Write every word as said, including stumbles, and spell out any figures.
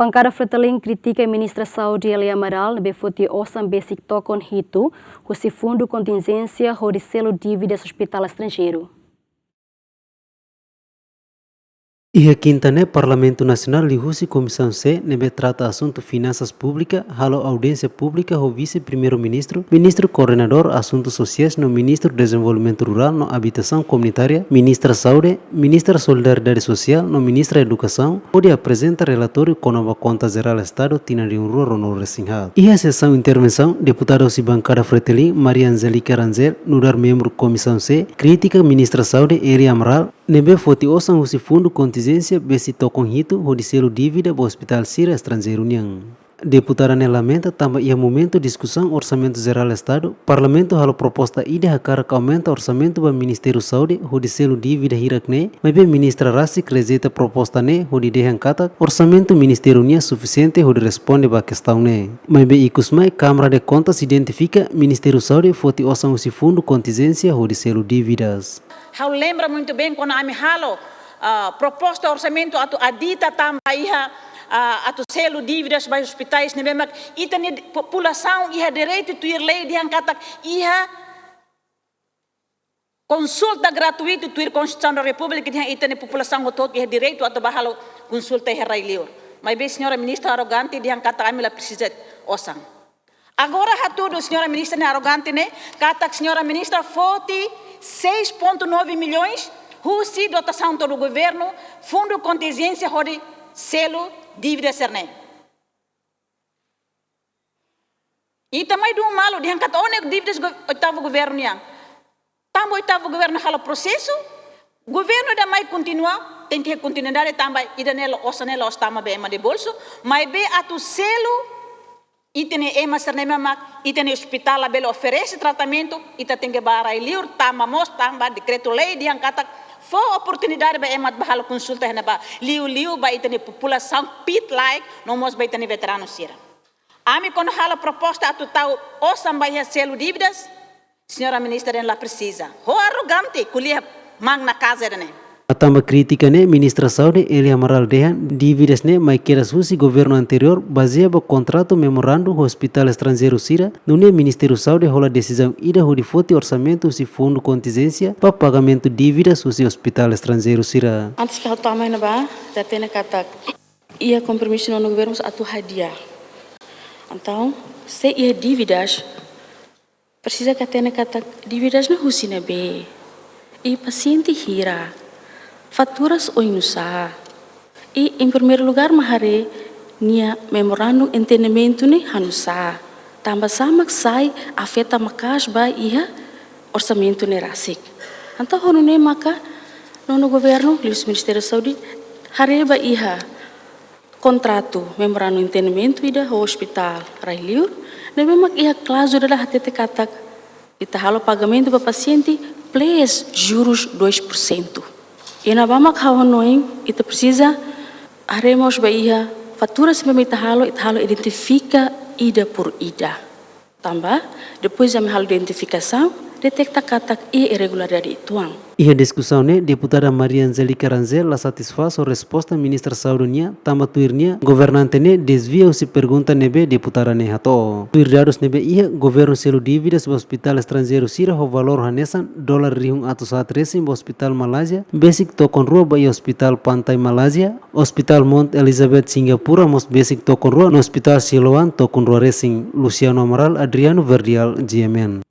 Bankada Fretilin kritika Ministra Saúde Elia Amaral ne'ebé foti osan besik tokon hitu husi fundu kontinjénsia hodi selu dívidas hospitál estranjeiru. Iha Kinta ne'e, Parlamentu Nasionál liuhusi Komisaun C ne'ebé trata asuntu finansas públika halo audiénsia públika ho Vise-Primeiru-Ministru, Ministru Koordenadór Asuntu Sosiais no Ministru Dezenvolvimentu Rurál no Abitasaun Komunitária, Ministra Saúde, Ministra Solidariedade Sosiál no Ministra Edukasaun, hodi aprezenta relatóriu kona-ba Konta Jerál Estadu tinan rihun rua ruanulu-resin-haat. Iha sesaun intervensaun, deputada husi bankada Fretilin, Maria Angélica Rangel, nu'udar membru Komisaun C, kritika Ministra Saúde Elia Amaral ne'ebé foti osan husi fundu kontinjénsia besik tokon hitu hodi selu dívida ba ospitál sira estranjeiru nian. Deputada ne'e lamenta tanba iha momentu diskusaun Orsamentu Jerál Estadu, Parlamentu halo proposta ida hakarak aumenta orsamentu ba Ministériu Saúde hodi selu dívida hirak-ne'e, maibé ministra rasik rejeita proposta ne'e hodi dehan katak orsamentu ministériu nian sufisiente hodi responde ba kestaun ne'e. Maibé ikus mai Kámara de Kontas identifika Ministériu Saúde foti osan husi fundu kontinjénsia hodi selu dívidas. Ha'u lembra muito bem kuandu ami halo, ah, proposta orsamentu atu adita tanba iha, ah, atu selu dívidas ba ospitais ne'ebé mak ita-nia populasaun iha direitu tuir lei dehan katak iha konsulta gratuitu tuir Konstituisaun da Repúblika dehan ita-nia populasaun hotu-hotu iha direitu atu bá halo konsulta iha rai-liur. Maibé señora ministra arrogante dehan katak ami la presiza osan. Agora hatudu señora ministra ne'e arrogante ne'e, katak señora ministra foti seis ponto nove milhões husi dotasaun to'o governu, fundu kontinjénsia hodi selu dívida sira-ne'e. Ita mai dún malu dehan katak ó-nia dívidas go-, oitavu governu nian. Tanba oitavu governu halo prosesu, governu ida mai kontinua, tenke kontinuidade tanba ida-ne'e la'ós, osan ne'e la'ós tama ba ema nia bolsu, maibé atu selu ita-nia ema sira-ne'e mak ita-nia ospitál labele oferese tratamentu, ita tenke bá rai-liur tanba mós tanba dekretu-lei dehan katak fó oportunidade ba ema bá halo konsulta iha ne'ebá, liuliu ba ita-nia populasaun pit-laek, no mós ba ita-nia veteranu sira. Ami kuandu halo proposta atu tau osan ba iha selu dívidas, señora ministra dehan la presiza. Ho arrogante, ko'alia magna casa ida-ne'e. Tanba krítika ne'e, Ministra Saúde Elia Amaral dehan dívidas ne'e mai kedas husi governu anteriór, bazeia ba kontratu memorandu ho ospitál estranjeiru sira, nune'e Ministériu Saúde hola desizaun ida hodi foti orsamentu husi fundu kontinjénsia ba pagamentu dívidas husi ospitál estranjeiru sira. Antes ke ha'u tama iha ne'ebá, ita hatene katak iha kompromisu nonu governu atu hadi'a. Entaun, se iha dívidas, presiza ita hatene katak dívidas ne'e husi ne'ebé. I pasiente hira. Faturas oinsá. I, em primeiro lugar, mak haree nia memorandu entendimentu ne'e hanusá. Tanba sá mak sai afeta maka'as ba iha orsamentu ne'e rasik. Entaun, ho nune'e maka nonu governu, liuhusi Ministériu Saúde, haree ba iha kontratu memorandu entendimentu ida ho ospitál rai-liur, ne'ebé mak iha kláuzula ida hatete katak ita halo pagamentu ba pasiente plus juros dois por cento. Iha ne'ebá mak ha'u hanoin ita presiza haree mós ba iha faturas ne'ebé mak ita halo, ita halo identifika ida por ida. Tanba, depois ami halo identifikasaun, deteta katak iha irregularidade uitoan. Iha diskusaun ne'e, deputada Maria Angélica Rangel la satisfás ho resposta Ministra Saúde nian, tanba tuir nia, governante ne'e dezvia husi pergunta ne'ebé deputada ne'e hato'o. Tuir dadus ne'ebé iha, governu selu dívidas ba ospitál estranjeiru sira ho valór hanesan dolar rihun atus haat resin ba ospitál Malázia, besik tokon rua ba iha ospitál Pantai Malázia, ospitál Mount Elizabeth Singapura mós besik tokon rua no ospitál Siloam tokon rua resin. Luciano Amaral, Adriano Verdial, G M N.